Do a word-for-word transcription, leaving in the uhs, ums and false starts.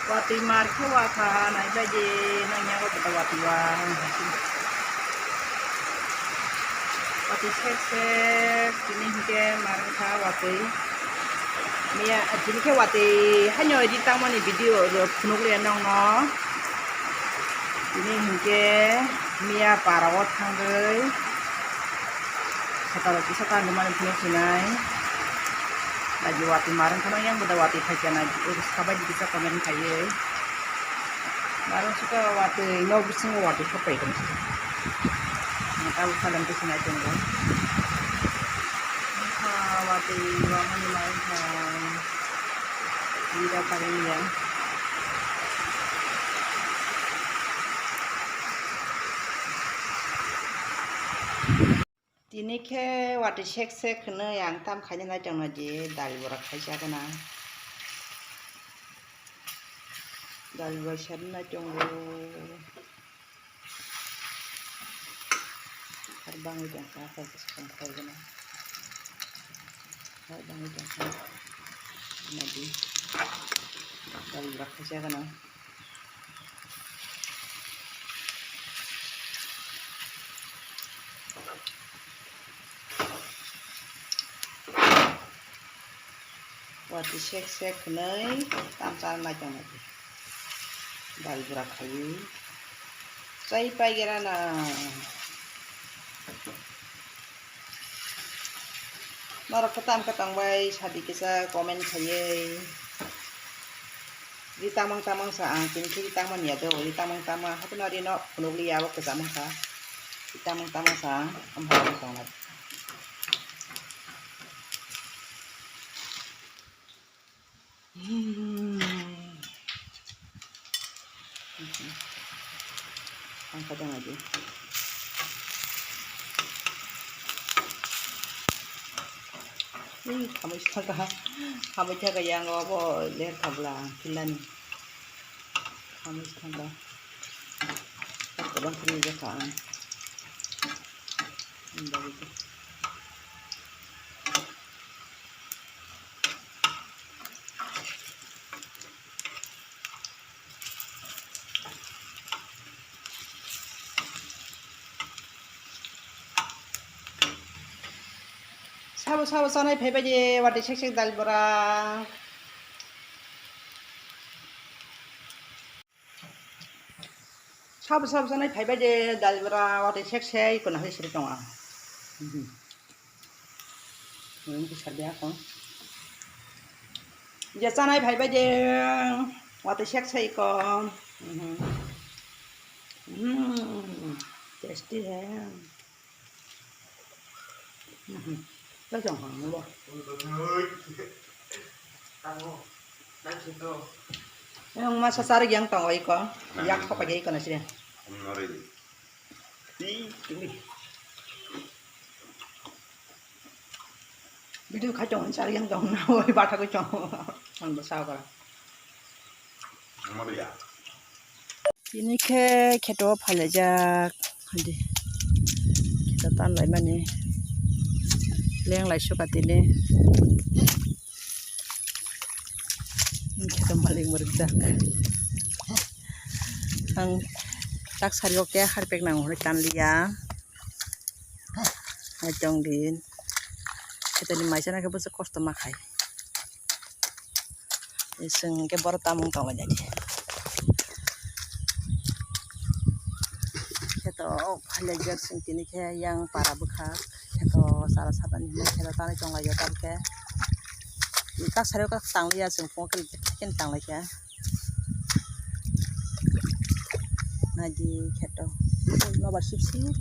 Watwi mar khe watha naibaidi nangya o bwta watwi wa. Watwi sek sek tini hinkhe mar wngkha watwi. Miya tini khe watwi haino ri tangmani video rok phunukliya nongno. Tini hinkhe miya para o thangwi. Saka rok kisa ta hinwi mani phunuk sinai. Nai watwi mar wngkha nang yang bwda watwi phaikha nai sabai di kisa comment khaiwi. Mar wngkha watwi nok bisingo watwi sok pai kha. Tabuk salam kisa nai tongo. Wngkha watwi wamani mar wngkha. Nida pagni ya. Tini khe watwi sek sek hwnwi ang tam khaina nai tongna di dal bwrok khaisa gana. Dal bwrok serna nai tongo. Har bangwi tongkha, aphai khe sakang khai gana. Har bangwi tongkha. Nadi. Dal bwrok khaisa gana. Watwi sek sek hwnwi tam chana nai tongna di. Dal bwrok khaiwi chai pai gana na. Norok khe tam khe tongbai sadi kisa comment khaiwi. Ri tamang tamang sa ang tini khe ri tangmani ya do, ri tamang tamang haphano rino phunukliya o kwcham wngkha. Ri tamang tamang sa ang, amha wng tongna. Ang kha tong adi. Ih, khamui saka, khamui saka yang obo ler khabla ang kilani. Khamui saka. Khabang khamui jaka ang. Ang bagwi. Sabo sabo chanai phaibai de, watwi sek sek dal bwrok. Sabo sabo sanai phaibai de dal bwrok watwi sek sek kono hai siri tongo ang. Ini kisar dia kong. Je chanai phaibai de watwi sek sek kong. Hmm, tasty hai. Yang masa sari yang tong oi ko, yak kok aja iko nasi deh. Video khai tong sari yang tong na oi batha ko tong. Ang basa ko. Tini khe kheto phailaijak, hadi kheto tanlaimani lenglai suka tini. Kheto malik murikjak. Ang tak sario khe harpek nango hwnwi tanliya. Hai tong di. Khetoni maisana khe bwswk kosto ma khai. Chwng hwnkhe borok tamung tonglainai. Kheto phailaijak chwng tini khe yang para bwkha. Kheto chara satani hinwi kheto tanwi tonglaio tabukhe. Tak sario khe tangliya chwng phunukhe khe tanglai kha. Naidi kheto nobar sip sip.